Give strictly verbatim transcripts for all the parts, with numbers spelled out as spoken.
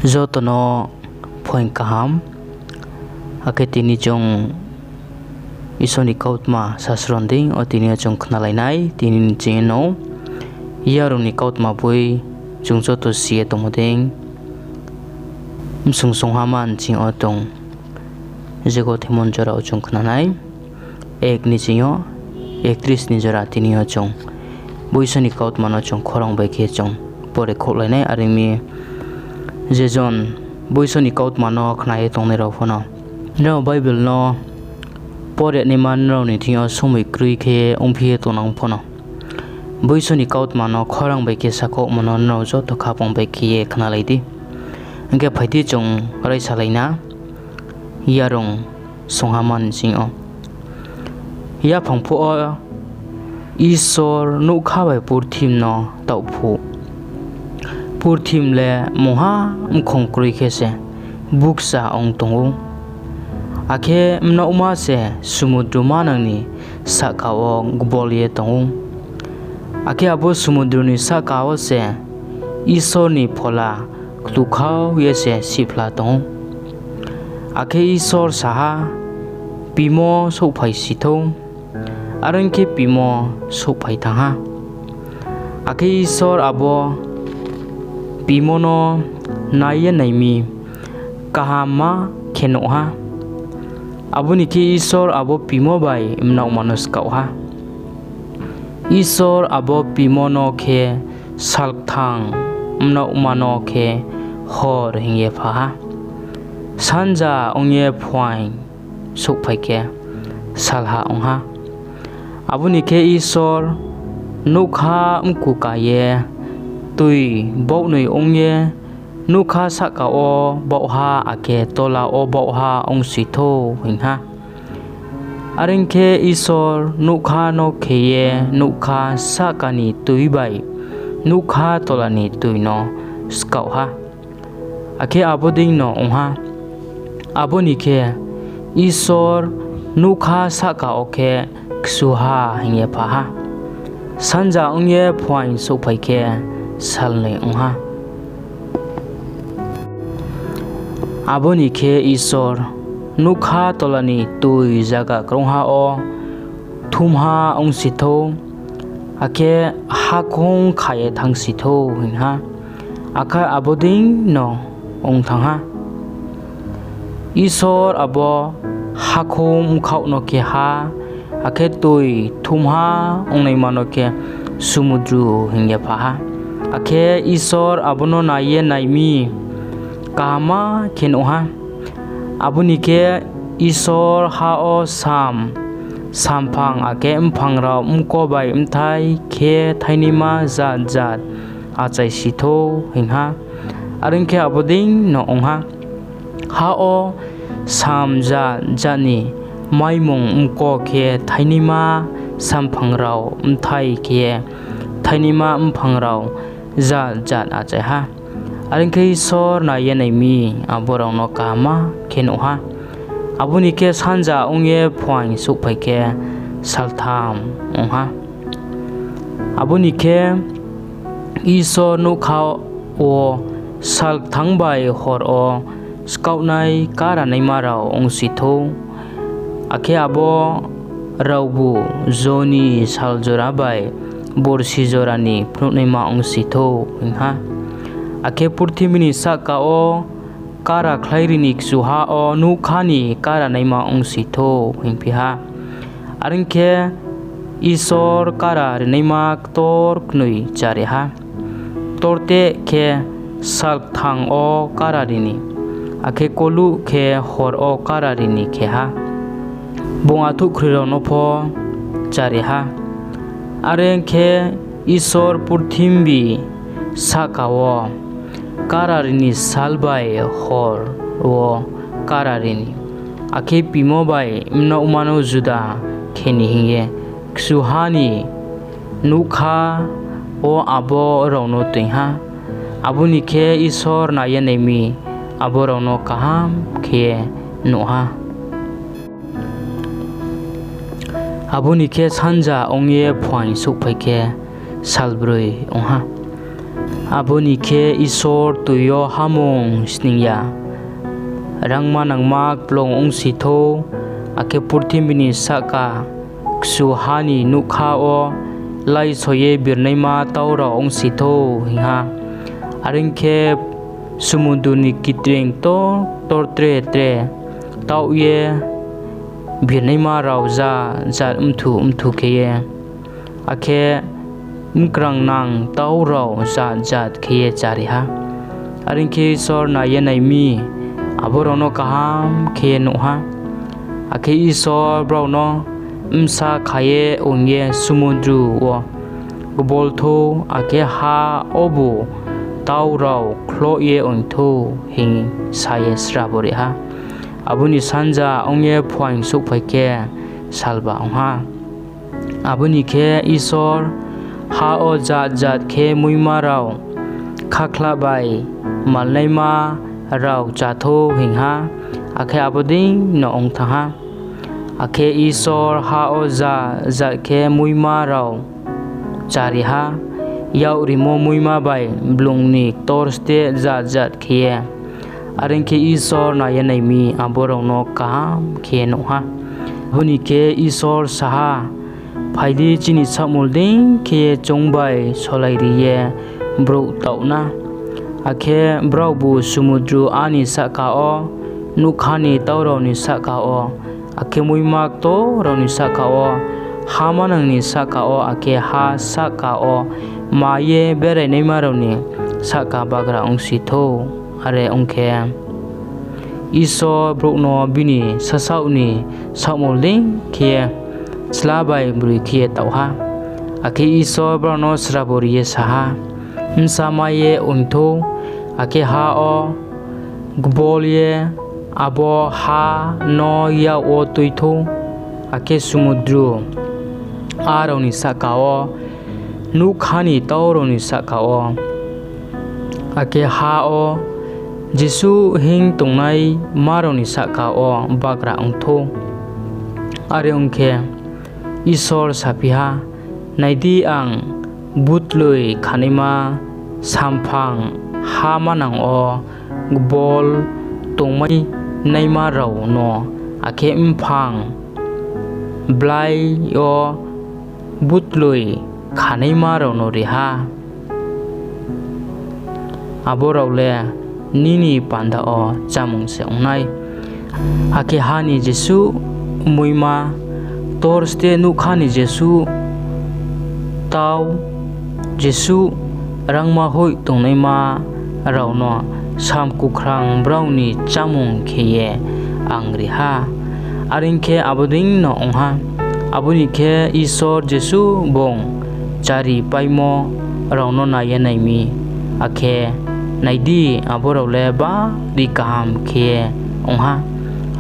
Joto no phuaing kaham, akhe tini chung Isor ni kautma sasron dei yo tini yo chung khnalai nai, tini ni ching yo no yarung ni kautma boi chung joto si ye tongmo dei, bsung songha man ching yo tong, je gothe mon jora wo chung khna nai, ek ni ching yo ektris ni jora tini yo chung bo Isor ni kautma no chung khorang bai khe chung pore khouhlai nai, are ong mi je jon bo Isor ni kautma no khna ye tongnai rao pho no, nrao Bible no pore naima nrao ni thing yo somoi kroi khe ongphi ye tongnang pho no, bo Isor ni kautma no khorang bai khe sakhouhmo no nrao joto khaphang bai khe ye khnalai di. Hing khe phai di chung raisalai na, yarung songha man ching yo. Yaphang phuh wo Isor nougkha bai purthim no taoh phuh, purthim le mungha mkhong kroi khe se bukcha ong tong ou. Akhe mnaohma se sumudru manang ni sahka wo gbol ye tong ou. Akhe abo sumudru ni sahka wo se Isor ni phola ktukhau ye se sihphla tong ou. Akhe Isor sa ha, Pimo souhphai si thou. Are ong khe, pimo souhphai thanng ha. Akhe Isor abo pimo no nai ye nai mi, kahamma khe nuh ha. Abo ni khe Isor abo pimo bai mnaohma no skaoh ha. Isor abo pimo no khe sal kthang, mnaohma no khe hor hing ye pha ha. Sanja ong ye phuaing souhphai khe, salha ong ha. Abo ni khe Isor nougkha mkuka ye, toi baohnoi ong ye, nougkha sahka wo baohha akhe tola wo baohha ongsi thou, hing ha. Are ong khe, Isor nougkha no khe ye nougkha sahka ni toi bai nougkha tola ni toi no skaoh ha, akhe abo dei no ong ha. Abo ni khe, Isor nougkha sahka wo khe kchuha hing ye pha ha. Sanja ong ye phuaing souhphai khe, salnoi ong ha. Abo ni khe Isor nougkha tola ni toi zaga krungha wo thumha ongsi thou, akhe hakhoung kha ye thanngsi thou, hing ha. Akhe abo dei no ong thanng ha. Isor abo hakhoung bkhaoh no khe ha, akhe toi thumha ongnaima no khe sumudru hing ye pha ha. Akhe Isor abo no nai ye nai mi, kahamma khe nuh ha. Abo ni khe Isor ha wo sam, samphang akhe mphang rao mko bai bthai khe thainaima jat jat achaisi thou, hing ha. Are ong khe, abo dei no ong ha. Ha wo sam jat jat ni maimung mko khe thainaima samphang rao bthai khe thainaima mphang rao jat jat achai ha. Are ong khe, Isor nai ye nai mi, abo rao no kahamma khe nuh ha. Abo ni khe sanja ong ye phuaing souhphai khe, saltham ong ha. Abo ni khe Isor nougkha wo sal kthang bai hor wo skaohnai karanaima rao ongsi thou, akhe abo raobu joni sal jora bai borsi jora ni phnuhnaima ongsi thou, hing ha. Akhe purthimbi ni sahka wo kara khlairi ni kchuha wo nougkha ni karanaima ongsi thou, hingphi ha. Are ong khe, Isor kara rinaima ktor knoi chari ha. Ktorteh khe sal kthang wo kara ri ni, akhe koluh khe hor wo kara ri ni khe ha. Bung athuhkhroi rao no pho chari ha. Are ong khe, Isor purthimbi sahka wo kara ri ni sal bai hor wo kara ri ni, akhe pimo bai mnaohma no juda khe ni hing ye kchuha ni nougkha wo abo rao no toing ha. Abo ni khe Isor nai ye nai mi, abo rao no kaham khe nuh ha. Abo ni khe sanja ong ye phuaing souhphai khe, salbroi ong ha. Abo ni khe Isor tui yo hamung sning ya, rangma nangma kplung ongsi thou, akhe purthimbi ni sahka kchuha ni nougkha wo láiso ye birnaima tau rao ongsi thou, hing ha. Are ong khe, sumundru ni kitreing ktor ktor tre tre taoh ye birnaima rao jat jat bthwu bthwu khe ye, akhe mkrangnang tau rao jat jat khe ye chari ha. Are ong khe, Isor nai ye nai mi, abo rao no kaham khe ye nuh ha. Akhe Isor brao no bsa kha ye ong ye sumundru wo kbol thou, akhe ha wobu tau rao khloh ye ong thou, hing sa ye srabo ri ha. Abo ni sanja ong ye phuaing souhphai khe, salba ong ha. Abo ni khe Isor, Ha wo jat jat khe muima rao, khakhla bai malnaima rao chá thou, hing ha, akhe abo dei no ong thanng ha. Akhe Isor ha wo jat jat khe muima rao chari ha, yak rimo muima bai blung ni ktor steh jat jat khe ye. Are ong khe, Isor nai ye nai mi, abo rao no kaham khe ye nuh ha. Abo ni khe Isor sa ha, Phai di, chini saohmul dei khe ye chung bai solairi ye brouh taoh na. Akhe braobu sumundru ni sahka wo, nougkha ni tau rao ni sahka wo, akhe muima ktor rao ni sahka wo, ha manang ni sahka wo, akhe ha sahka wo ma ye berainaima rao ni sahka bagra ongsi thou. Are ong khe, Isor brouh no bini sasaoh ni saohmul dei khe ye chla bai broi khe ye taoh ha. Akhe Isor brao no srabo ri ye sa ha, Bsa mai ye ong thou, akhe ha wo gbol ye abo ha no yak wo tui thou, akhe sumundru rao ni sahka wo, nougkha ni tau rao ni sahka wo, akhe ha wo jesuh hinng tongnaima rao ni sahka wo bagra ong thou. Are ong khe, Isor saphi ha, Nai di, ang butloi khanaima samphang ha manang wo gbol tongmainaima rao no, akhe mphang blai yo butloi khanaima rao no ri ha. Abo rao le nini panda wo chámung se ong nai. Akhe ha ni jesuh muima, ktor steh nougkha ni jesuh tau, jesuh rangma hoih tongnaima rao no samkukhrang brao ni chámung khe ye ang ri ha. Are ong khe, abo dei no ong ha. Abo ni khe, Isor jesuh bung charipaimo rao no nai ye nai mi, akhe nai di, abo rao le bari kaham khe ye ong ha.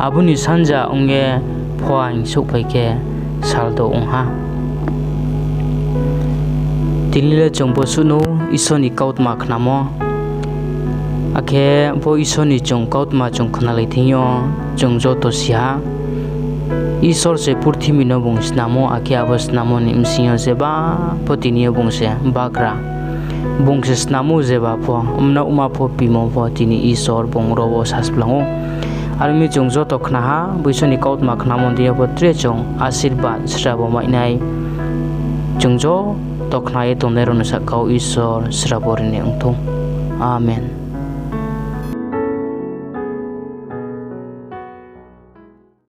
Abo ni sanja ong ye phuaing souhphai khe, saldo ong ha. Tini le chung bo suh no Isor ni kautma khnamo. Akhe bo Isor ni chung kautma chung khnalai thing yo, chung joto si ha, Isor se purthimbi no bung snamo, akhe abo snamo ni bsing yo jeba pho tini yo bung se bagra. Bung se snamo jeba pho, mnaohma pho, pimo pho, tini Isor bung ro wo sasplang ou. Are ong mi chung joto khna ha, bo Isor ni kautma khnamo deing yo pho tre chung asirbad srabo mai nai. Chung joto khna ye tongnai rao no sahka wo Isor srabo ri ni ong thou. Amen.